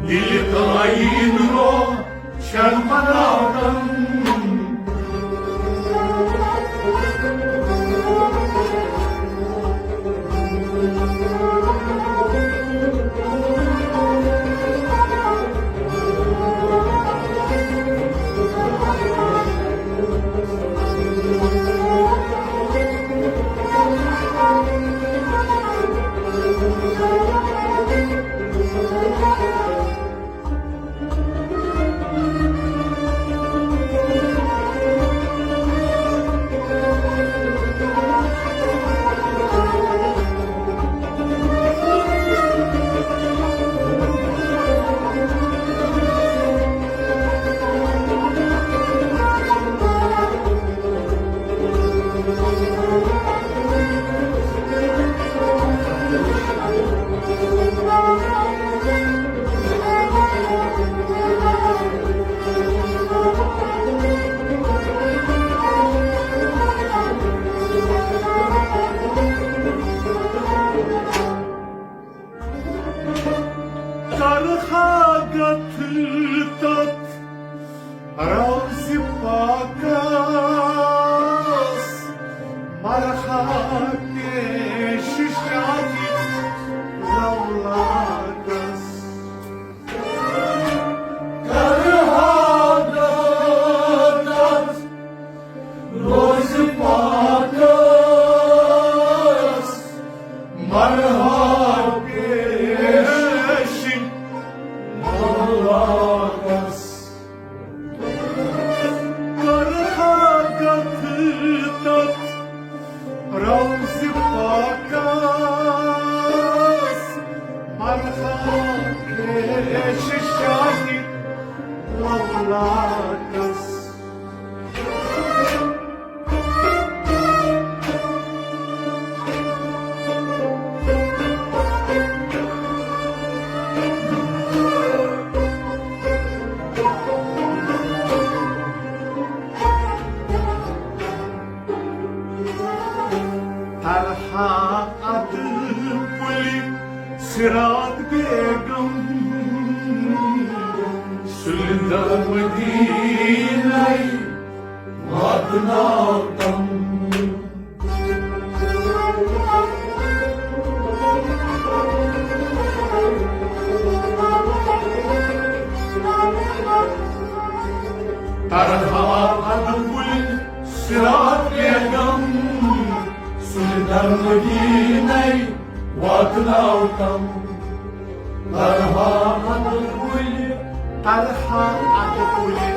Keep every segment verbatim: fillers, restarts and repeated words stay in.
دِلہِ کایِن روشن بناوتم۔ کرہا گتھ تتھ روزِ پاکس، مرہا پیش شاہی لولاکس۔ کرہا گتھ تتھ روزِ پاکس، مرہا پیش لولاکس۔ کرہا گتھ تتھ روزِ پاکس، مرہا پیش شاہی لولاکس۔ طرحہ ادٕ پُلہِ صراط بیگم، سُلہِ در مدینے واتناوتم۔ طرحہ ادٕ پُلہِ صراط بیگم، سُلہِ در مدینے واتناوتم۔ طرحہ ادٕ پُلہِ، طرحہ ادٕ پُلہِ،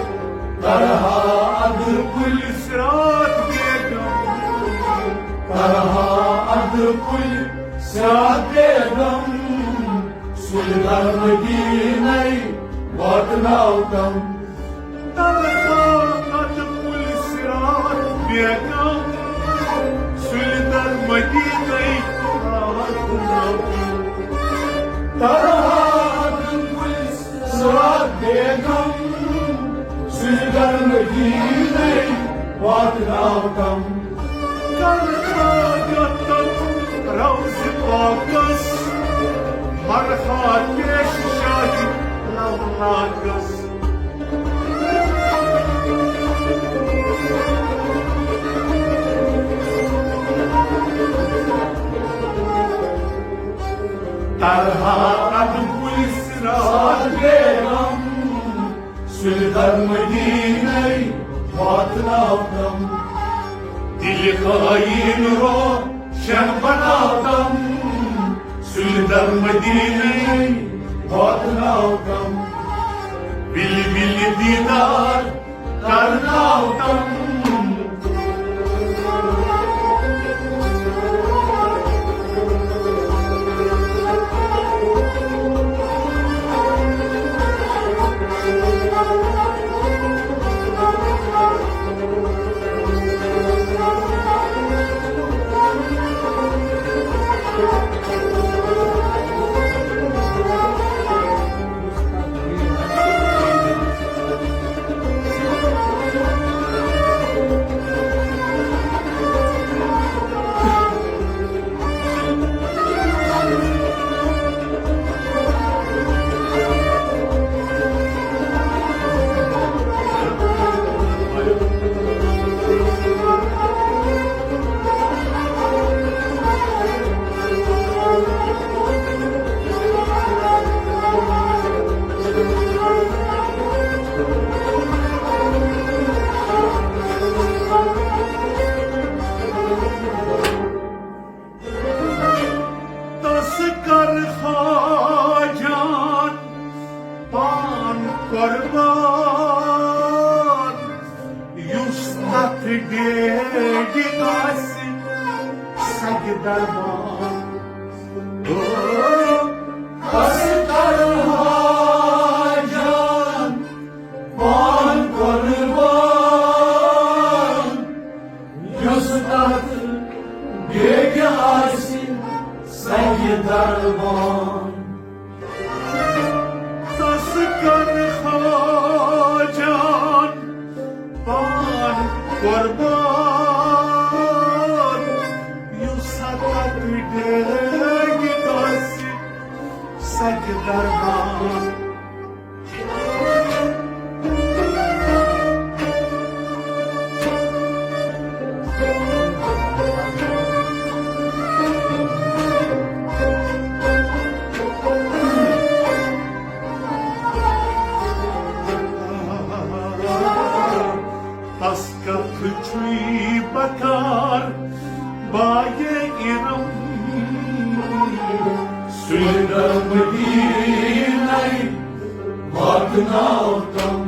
طرحہ ادٕ پُلہِ صراط بیگم، طرحہ ادٕ پُلہِ صراط بیگم، سُلہِ در مدینے واتناوتم۔ طرحہ ادٕ پُلہِ صراط بیگم، سُلہِ در مدینے واتناوتم۔ طرحہ ادٕ پُلہِ صراط بیگم، سُلہِ در مدینے واتناوتم۔ کرہا گتھ تتھ روزِ پاکس، مرہا پیش شاہی لولاکس۔ طرحہ ادٕ پُلہِ صراط بیگم، سُلہِ در مدینے واتناوتم۔ دِلہِ کایِن روشن بناوتم، سُلہِ در مدینے واتناوتم۔ وِلہِ وِلہِ دیدار کرناوتم۔ قربان، یُس تتھ ڈیڈِ آسہِ سگہِ دربان۔ او، بس کرٕ حاجان پان قربان، یُس تتھ ڈیڈِ آسہِ سگہِ دربان۔ تس کر حاجان پان قربان، یُس تتھ ڈیڈِ آسہِ سگہِ دربان۔ تس کتھ چھُے بکار باغے ارم، سُلہِ در مدینَے واتناوتم۔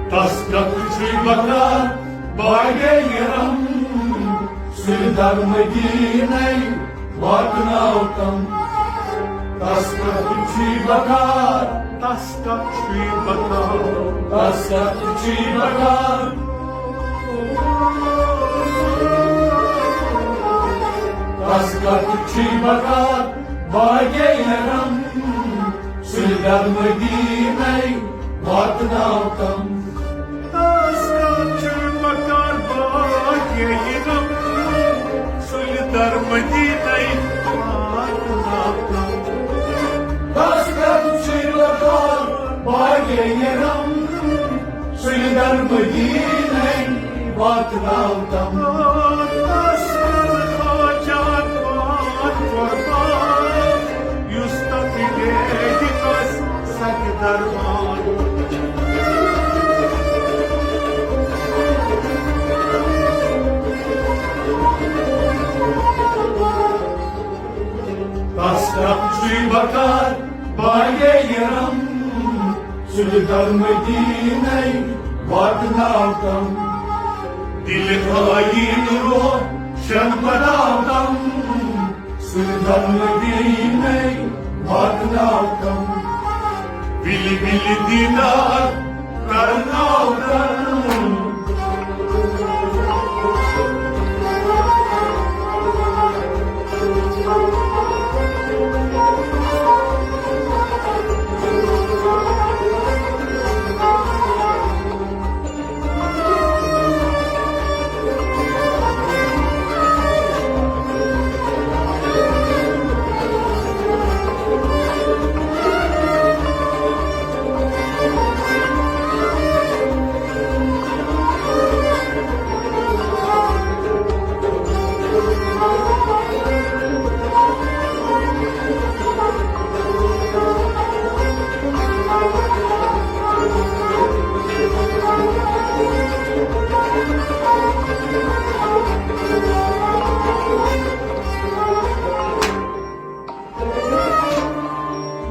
تس کتھ چھُے بکار باغے ارم، سُلہِ در مدینَے واتناوتم۔ تس کتھ چھُے بکار، تس کتھ چھُے بکار، تس کتھ چھُے بکار، تس کتھ چھُے بکار باغے ارم، سُلہِ در مدینَے واتناوتم۔ تس کتھ چھُے بکار باغے ارم، سُلہِ در مدینَے واتناوتم۔ تس کتھ چھُے بکار باغے ارم، سُلہِ در مدینَے واتناوتم۔ تس کر حاجات وات قربان، یُس تتھ ڈیڈِ آسہِ سگہِ دربان۔ تس کتھ چھُے بکار باغے ارم، سُلہِ در مدینَے واتناوتم۔ دِلہِ آییٖن روشن بناوتم، سُلہِ در مدینَے واتناوتم۔ وِلہِ وِلہِ دیٖدار کرناوتم۔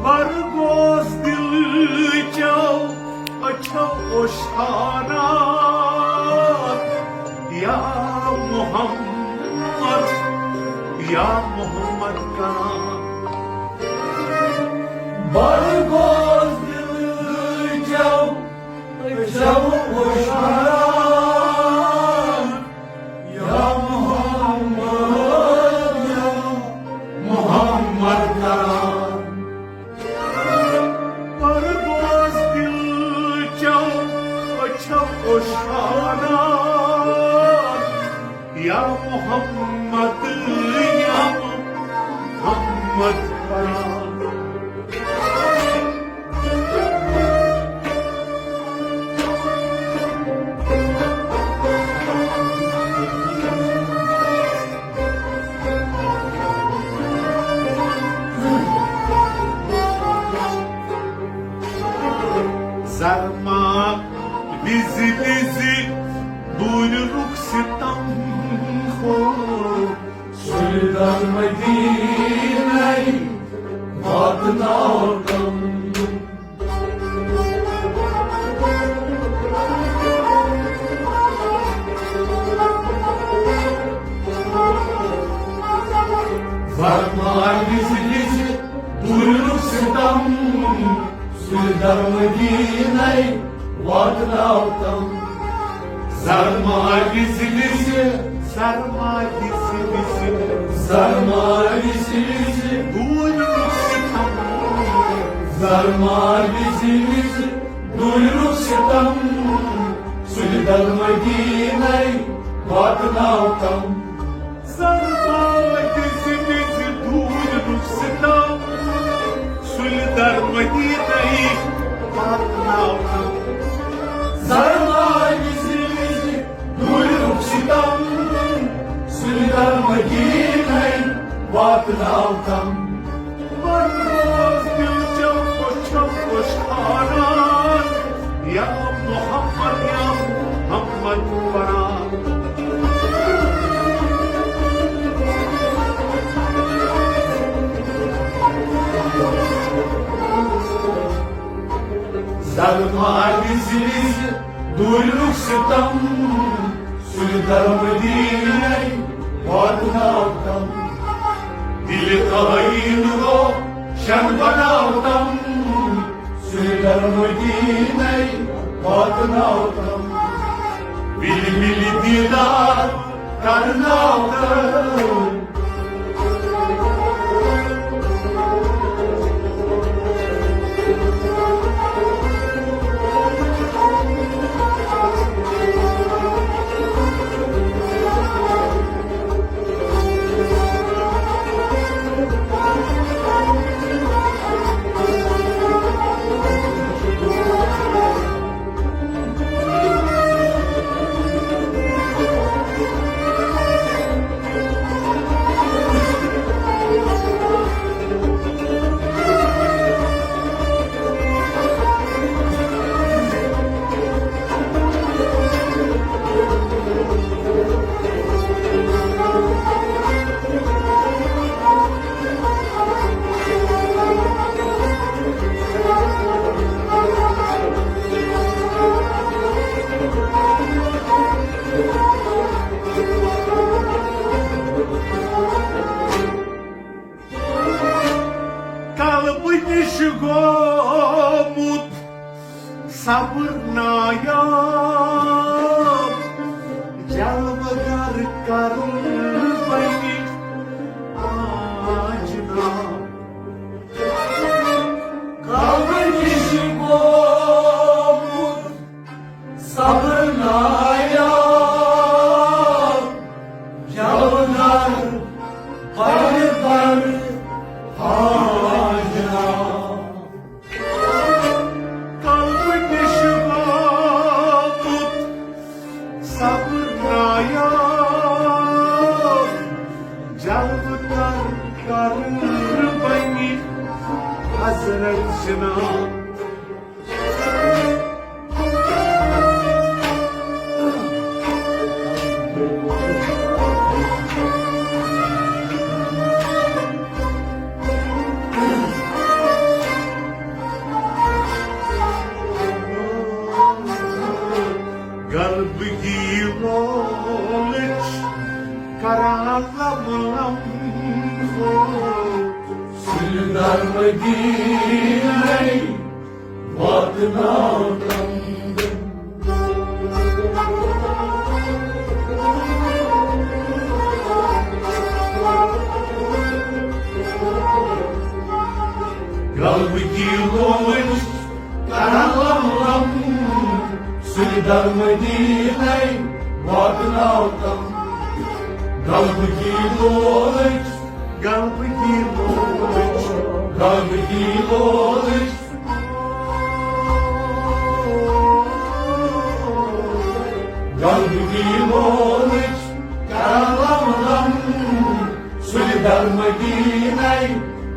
مرگوس دل چو اچھو اشارات، یا محمد، یا محمد کران۔ مرگوس دل چو اچھو اشارات، یا محمد، یا محمد کران۔ پرواز دل چو اچھو اشارات، یا محمد، یا محمد کران۔ زرما وِزِ وِزِ دوٗرِ رُخ ستم ہو، سُلہِ در مدینے واتناو تم۔ ورما وِزِ وِزِ دوٗرِرُک ستم، سُلہِ در مدینے واتناو تم۔ سرما وِزِ وِزِ، سرما وِزِ وِزِ، سرما وِزِ وِزِ، دوٗرِرُک ستم۔ سرما وِزِ وِزِ دوٗرِرُک ستم، سُلہِ در مدینے واتناو تم۔ سرما وِزِ وِزِ دوٗرِرُک ستم، سُلہِ در مدینے واتناو تم۔ سرما وِزِ وِزِ دوٗرِرُک ستم، سُلہِ در مدینے واتناو تم۔ من روز دِل چم خوش چم خوش آران، یا محمد یا محمد پران۔ سرما وِزِ وِزِ دوٗرِرُک ستم، سُلہِ در مدینے واتناو تم۔ دِلہِ آیینہٕ روشن بناو تم، سُلہِ در مدینے واتناو تم۔ وِلہِ وِلہِ دیٖدار کرناو تم۔ قلبہٕ نِش گوٚمُت صبر نایاب، جلوٕ گر کرٕ بنہِ آج نام۔ قلبہٕ نِش گوٚمُت صبر نایاب، جلوٕ گر بنہِ آج نام۔ قلبہٕ نِش گوٚمُت صبر نایاب، جلوٕ گر کرٕ بنہِ حضرت جناب۔ غلبگی لولٕچ کران لم لم۔ سُلہِ در مدینے واتناو تم۔ غلبگی لولٕچ کران لم لم، سُلہِ در مدینے واتناو تم۔ غلبگی لولٕچ، غلبگی لولٕچ، غلبگی لولٕچ، غلبگی لولٕچ کران لم لم، سُلہِ در مدینے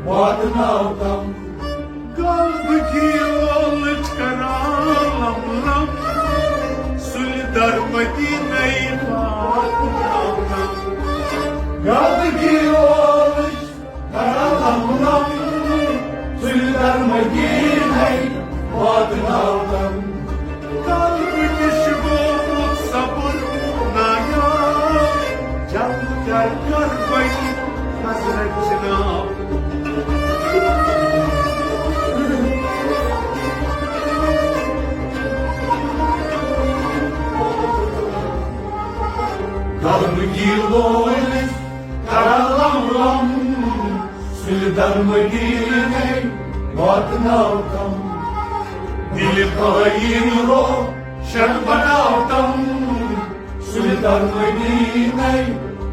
واتناو تم۔ غلبگی لولٕچ کران لم لم، سُلہِ در مدینَے واتناوتم۔ گردگی اوس کران لم لم، سُلہِ در مدینَے واتناوتم۔ قلبہٕ نِش گوٚمُت صبر نایاب، جلد کر کر وۄنۍ حضرت جناب۔ قلبہٕ گیٖل وٲلِس کران لم لم، سُلہِ در مدینَے واتناوتم۔ دِلہِ خٲیِن روشن بناوتم، سُلہِ در مدینَے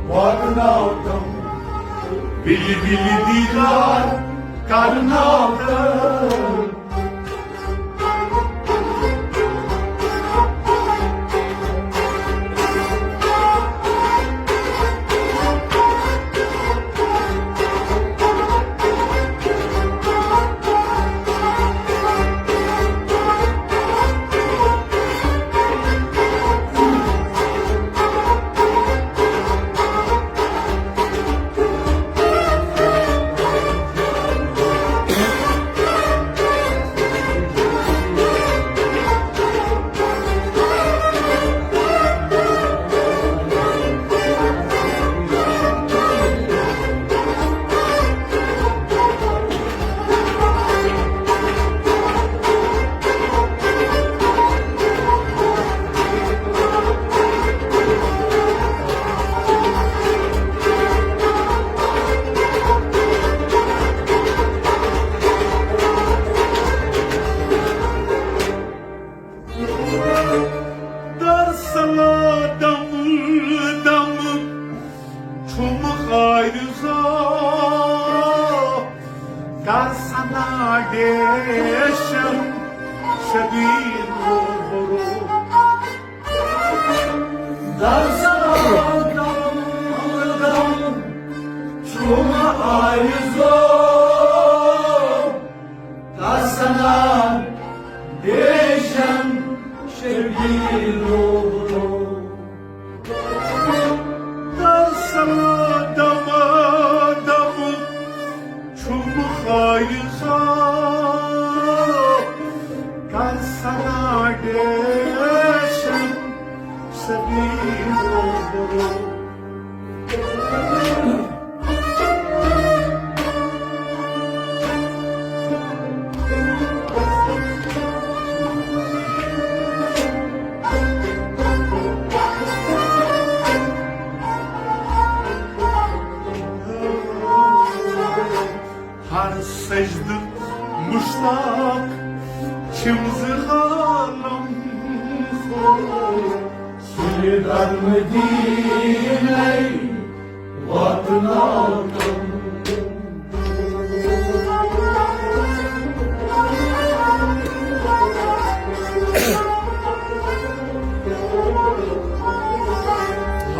واتناوتم۔ وِلہِ وِلہِ دیٖدار کرناوتم۔ در سنا دم دم چھُم آرزو، کر سنا ڈیشن شبیر روبرو۔ در سنا دم دم چھُم آرزو، کر سنا ڈیشن شبیر روبرو۔ کر سنا دم دم چھُم آرزو، کر سنا ڈیشن شبیر روبرو۔ ہر سجدٕ مشتاق چھِم زٕ عالم، سُلہِ در مدینَے واتناوتم۔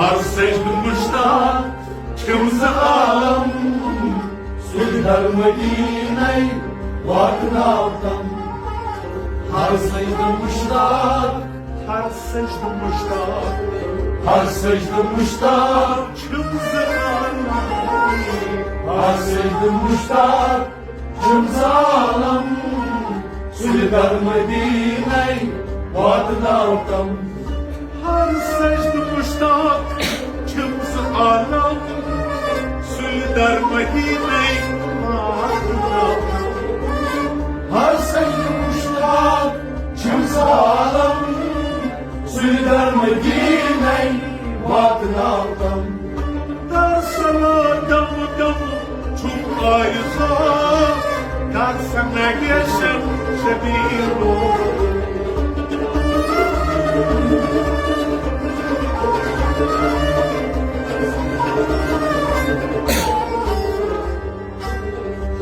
ہر سجدٕ مشتاق چھِم زٕ عالم، سُلہِ در مدینَے واتناوتم۔ ہر سجدٕ مشتاق، ہر سجدٕ مشتاق، ہر سجدٕ مشتاق چھِم زٕ عالم، ہر سجدٕ مشتاق چھِم زٕ عالم، سُلہِ در مدینَے واتناوتم۔ ہر سجدٕ مشتاق چھِم زٕ عالم، سُلہِ در مدینَے واتناوتم۔ ہر سجدٕ مشتاق چھِم زٕ عالم، سُلہِ در مدینَے واتناوتم۔ در سنا دم دم چھُم آرزو، کر سنا ڈیشن شبیر روبرو۔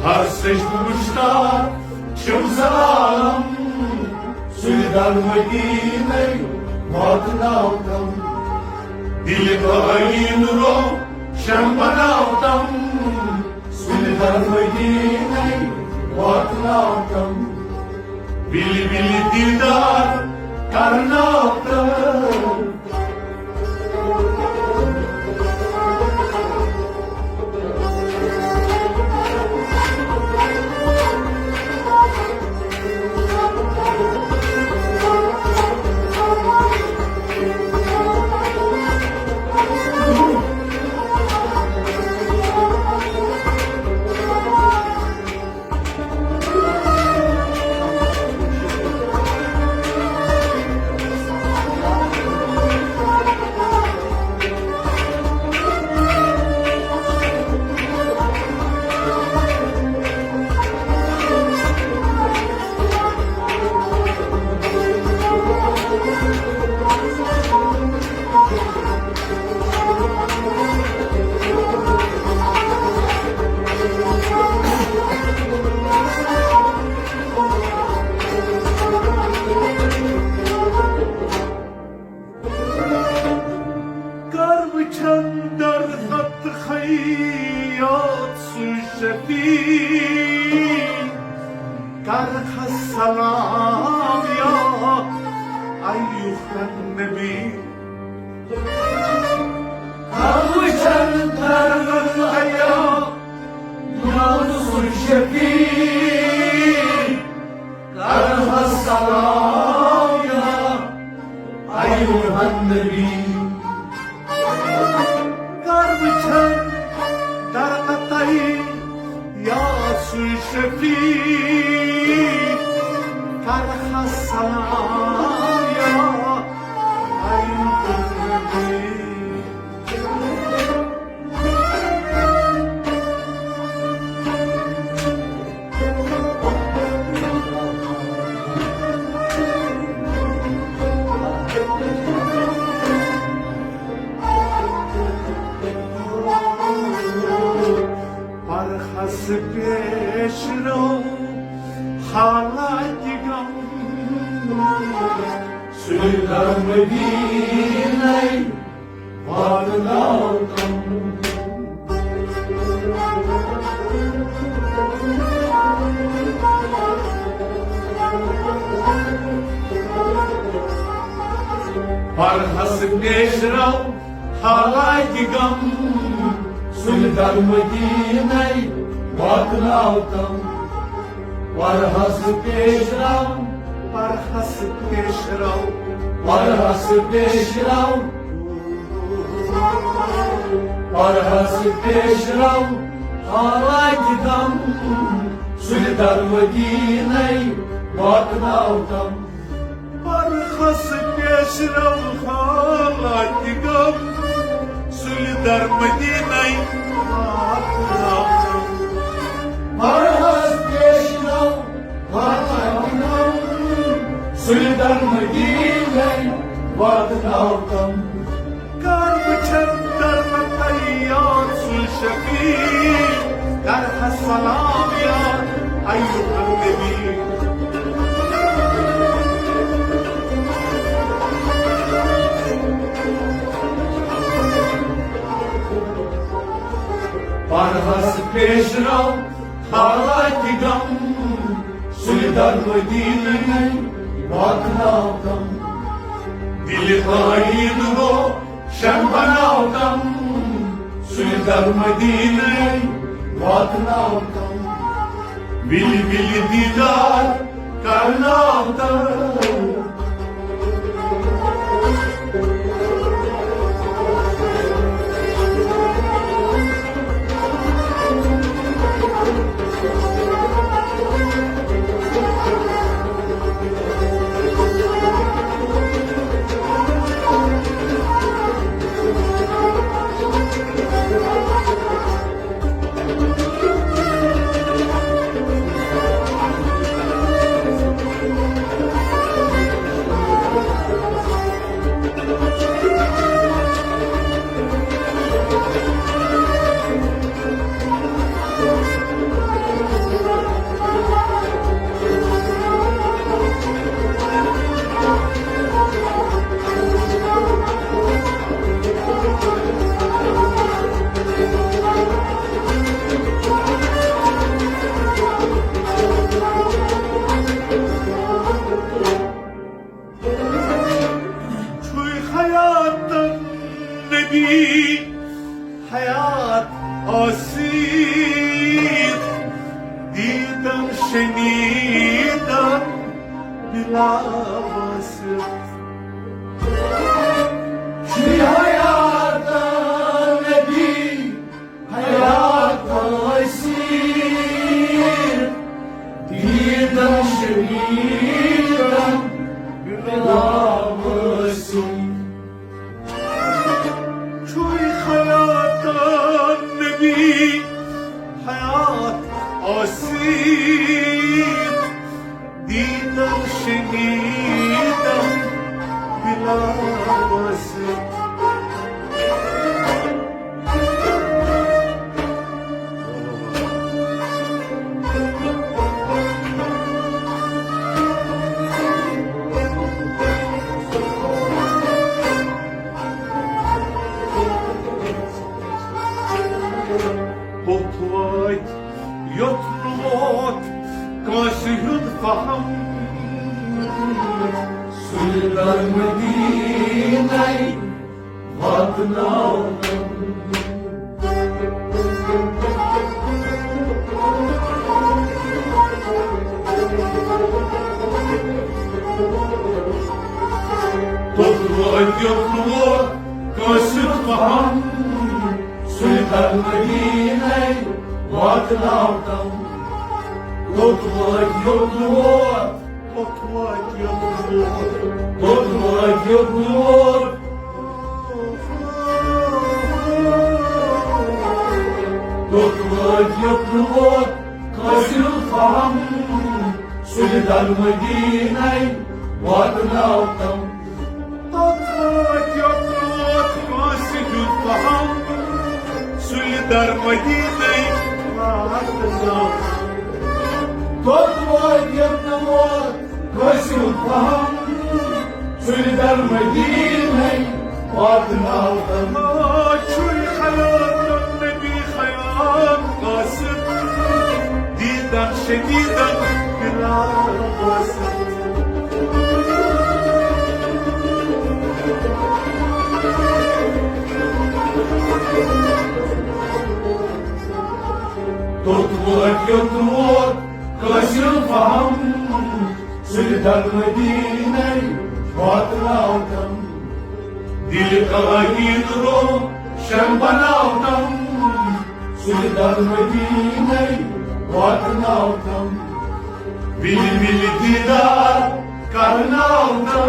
ہر سجدٕ مشتاق چھِم زٕ عالم، سُلہِ در مدینَے واتناوتم۔ دِلہِ خٲیِن روشن بناوتم، سُلہِ در مدینَے واتناوتم۔ وِلہِ وِلہِ دیٖدار کرناوتم۔ چندر خط خیاط سوی شفیع، کرخ سلام یا ایوہ النبی۔ کرخ چندر خط خیاط یاد سوی شفیع، کرخ سلام یا ایوہ النبی۔ کر وچھن در قطعی یا سوی شفیع، کرخ سلام یا ایوہ النبی۔ پرخس پیش رو حالات غم، سُلہِ در مدینہ واتناو تم۔ پرخس پیش رو حالات غم، سُلہِ در مدینہ واتناو تم۔ پرخس پیش رو، پرخس پیش رو، پرخس پیش رو، پرخس پیش رو، حالات غم، سُلہِ در مدینہ واتناو تم۔ پرخس پیش رو حالات غم، سُلہِ در مدینہ واتناو تم۔ پرخس پیش رو حالات غم، سُلہِ در مدینہ واتناو تم۔ کر وچھن در قطعی یا سوی شفیع، کرخ سلام یا ایوہ النبی۔ پرخس پیش رو حالات غم، سُلہِ در مدینہ واتناو تم۔ دلِ خائن گو شن بناو تم، سُلہِ در مدینہ واتناو تم۔ وِلہِ وِلہِ دیدار کرناو تم۔ چھُے حیات نبی حیات آسیت، دیدن شنیدن بلا واسطہ۔ چھُے حیات نبی حیات آسیت، دیدن شنیدن بلا واسطہ۔ چھُے حیات نبی حیات آسیت، دیدن شنیدن بلا واسطہ۔ واتناونم۔ توٚت وٲتۍ یوٚت نہٕ ووت کٲنٛسہِ ہُنٛد فہم، سُلہِ در مدیٖنے واتناو تم۔ توٚت وٲتۍ یوٚت نہٕ ووت، توٚت وٲتۍ یوٚت نہٕ ووت، توٚت وٲتۍ یوٚت نہٕ ووت، توٚت وٲتۍ یوٚت نہٕ ووت کٲنٛسہِ ہُنٛد فہم، سُلہِ در مدیٖنے واتناو تم۔ توٚت وٲتۍ یوٚت نہٕ ووت کٲنٛسہِ ہُنٛد فہم، سُلہِ در مدیٖنے واتناو۔ توٚت وٲتۍ یوٚت نہٕ ووت کٲنٛسہِ ہُنٛد فہم، سُلہِ در مدیٖنے واتناو تم۔ آ، چھُے خیال نبی خیال قاصد، دیدن شدیدن بلال قاصد۔ توٚت ووت یوٚت ووت کٲنٛسہِ ہُنٛد فہم، سُلہِ در مدیٖنے واتناو تم۔ دِلہِ کلٲگی تہٕ روشن بناو تم، سُلہِ در مدیٖنے واتناو تم۔ وِلہِ وِلہِ دیٖدار کرناو تم۔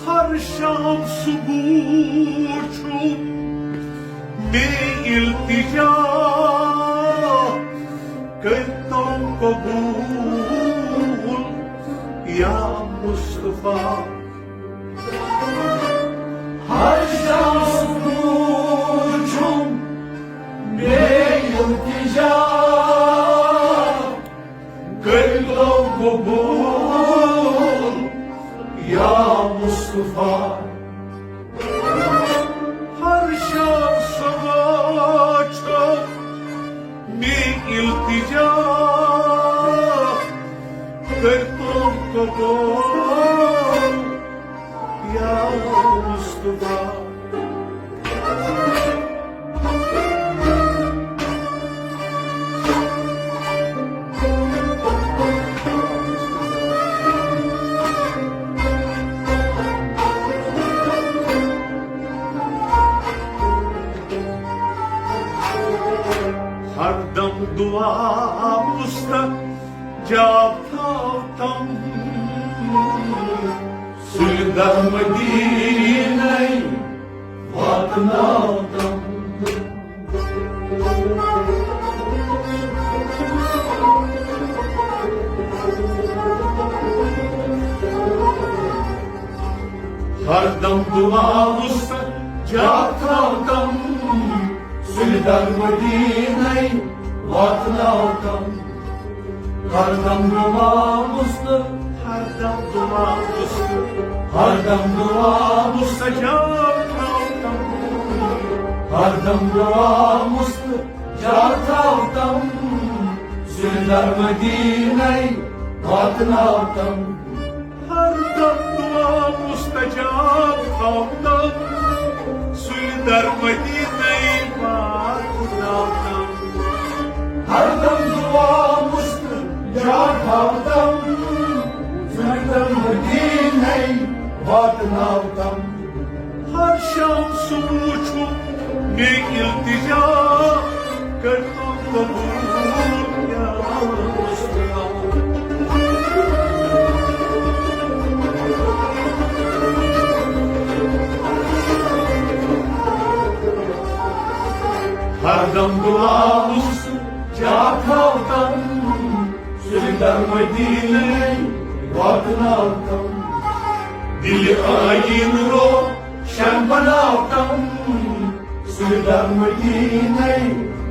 ہر شام صبح چھُم بے التجا، کٔرۍتو قبول یا مصطفیٰ۔ ہر شام صبح چھُم بے التجا، کٔرۍتو قبول یا مصطفیٰ۔ ہر شام صبح چھُم بے التجا، کٔرۍتو قبول یا مصطفیٰ۔ ہردم دعا مستجاب تھاو تم، سُلہِ در مدیٖنے واتناو تم۔ ہردم دعا مستجاب تھاو تم، سُلہِ در مدیٖنے واتناو تم۔ ہردم دعا مست، ہردم دعا مست، ہردم دعا مستجاب تھاو تم۔ ہردم دعا مستجاب تھاو تم، سُلہِ در مدیٖنے واتناو تم۔ ہردم دعا مستجاب تھاو تم، سُلہِ در مدیٖنے واتناو تم۔ ہردم دعا مستجاب تھاو تم، سُلہِ در مدیٖنے واتناو تم۔ ہر شام صبح چھُ مےٚ التجا، کٔرۍتو قبول یا مصطفیٰ۔ ہر دم دعا اوس جا تھاو تم۔ سُہ درمدیٖنٕے واتناو تم۔ دِلہِ آیٖن روشن بناو تم۔ سُہ درمدیٖنٕے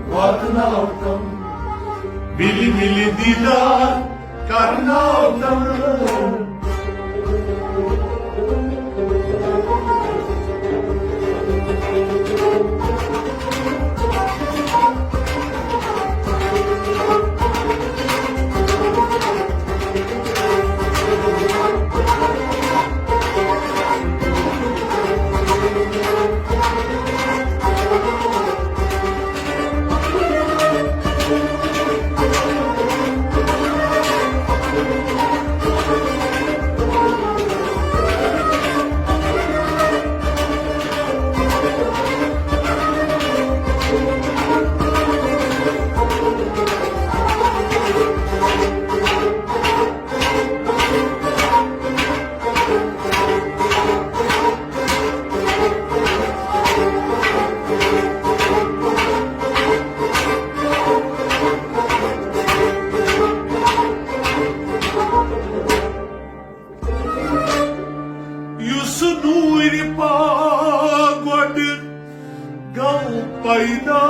واتناو تم۔ مِلہِ مِلہِ دیٖدار کرناو تم۔ یُس نوٗرِ پاک گۄڈٕ گوٚو پیدا۔